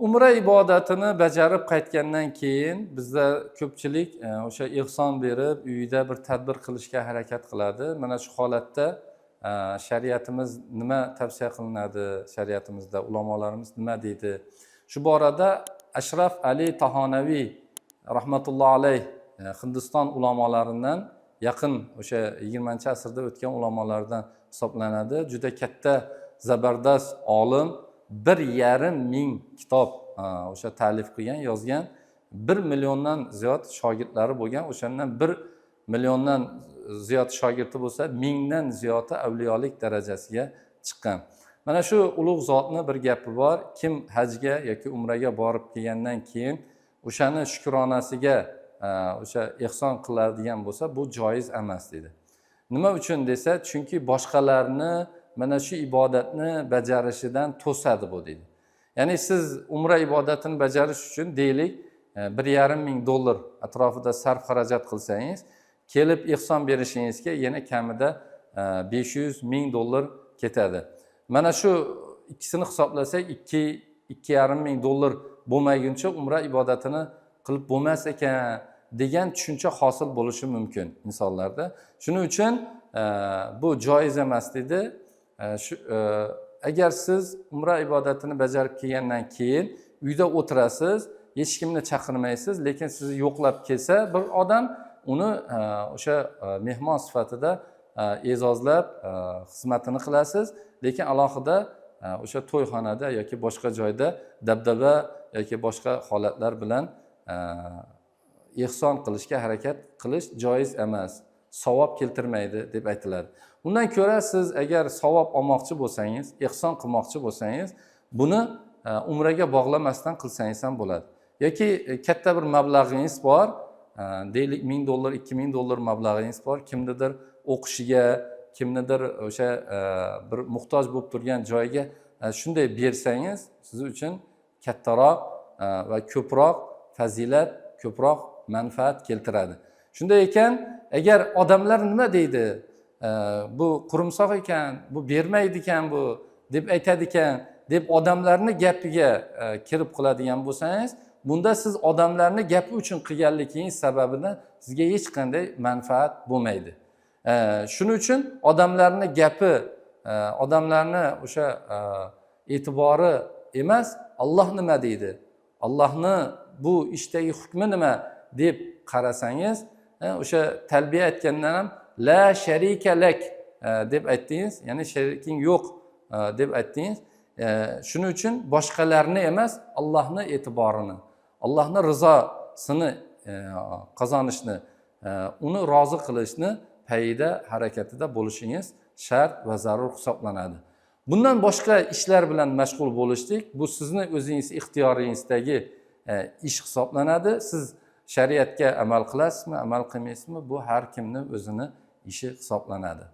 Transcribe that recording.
Umra ibodatini bajarib qaytgandan keyin bizda ko'pchilik o'sha ehson berib, uyida bir tadbir qilishga harakat qiladi. Mana shu holatda shariatimiz nima tavsiya qilinadi, shariatimizda ulamolarimiz nima deydi? Shu borada Ashraf Ali Tahonaviy rahmatullohi alayh, Hindiston ulamolaridan, yaqin o'sha 20-asrda o'tgan ulamolardan hisoblanadi. Juda katta, zabardast olim, 1,5 ming kitob o'sha ta'lif qilgan, yozgan, 1 milliondan ziyod shogirdlari bo'lgan. O'shandan 1 milliondan ziyod shogirdi bo'lsa, mingdan ziyodi avliyolik darajasiga chiqqan. Mana shu ulug' zotni bir gapi bor: kim hajga yoki umraga borib kelgandan keyin o'shani shukronasiga o'sha ehson qiladigan bo'lsa, bu joiz emas, deydi. Nima uchun desa, chunki boshqalarni mana shu ibodatni bajarishidan to'sadi bu, deydi. Ya'ni siz umra ibodatini bajarish uchun, deylik, 1,5 ming dollar atrofida sarf xarajat qilsangiz, kelib ehson berishingizga yana kamida 500 ming dollar ketadi. Mana shu ikkisini hisoblasak, 2-2,5 ming dollar bo'lmaguncha umra ibodatini qilib bo'lmas ekan degan tushuncha hosil bo'lishi mumkin insonlarda. Shuning uchun bu joiz emas, deydi. Shu agar siz umra ibodatini bajarib kelgandan keyin uyda o'tirasiz, hech kimni chaqirmaysiz, lekin sizni yo'qlab kelsa bir odam, uni o'sha mehmon sifatida e'zozlab, xizmatini qilasiz, lekin alohida o'sha to'yxonada yoki boshqa joyda dabdaba yoki boshqa holatlar bilan ehson qilishga harakat qilish joiz emas, savob keltirmaydi, deb aytiladi. Undan ko'ra siz agar savob olmoqchi bo'lsangiz, ehson qilmoqchi bo'lsangiz, buni umraga bog'lamasdan qilsangiz ham bo'ladi. Yoki katta bir mablag'ingiz bor, deylik, 1000 dollar, 2000 dollar mablag'ingiz bor, kimnidir o'qishiga, kimnidir o'sha bir muhtoj bo'lib turgan joyga shunday bersangiz, siz uchun kattaroq va ko'proq fazilat, ko'proq manfaat keltiradi. Shunday ekan, agar odamlar nima deydi, bu qurumsoq ekan, bu bermaydi ekan, bu deb aytadi ekan deb odamlarni gapiga kirib qiladigan bo'lsangiz, bunda siz odamlarni gapi uchun qilganligingiz sababidan sizga hech qanday manfaat bo'lmaydi. Shuning uchun odamlarni gapi, odamlarni o'sha e'tibori emas, Olloh nima deydi, Allohni bu ishdagi hukmi nima deb qarasangiz, o'sha talbiya aytgandan ham "la sharika lak" deb aytdingiz, ya'ni shariking yo'q deb aytdingiz. Shuning uchun boshqalarni emas, Allohni e'tiborini, Allohni rizosini qozonishni, uni rozi qilishni payida, harakatida bo'lishingiz shart va zarur hisoblanadi. Bundan boshqa ishlar bilan mashg'ul bo'lishlik bu sizni o'zingiz ixtiyoringizdagi ish hisoblanadi. Siz shariatga amal qilasizmi, amal qilmaysizmi, bu har kimni o'zini ishi hisoblanadi.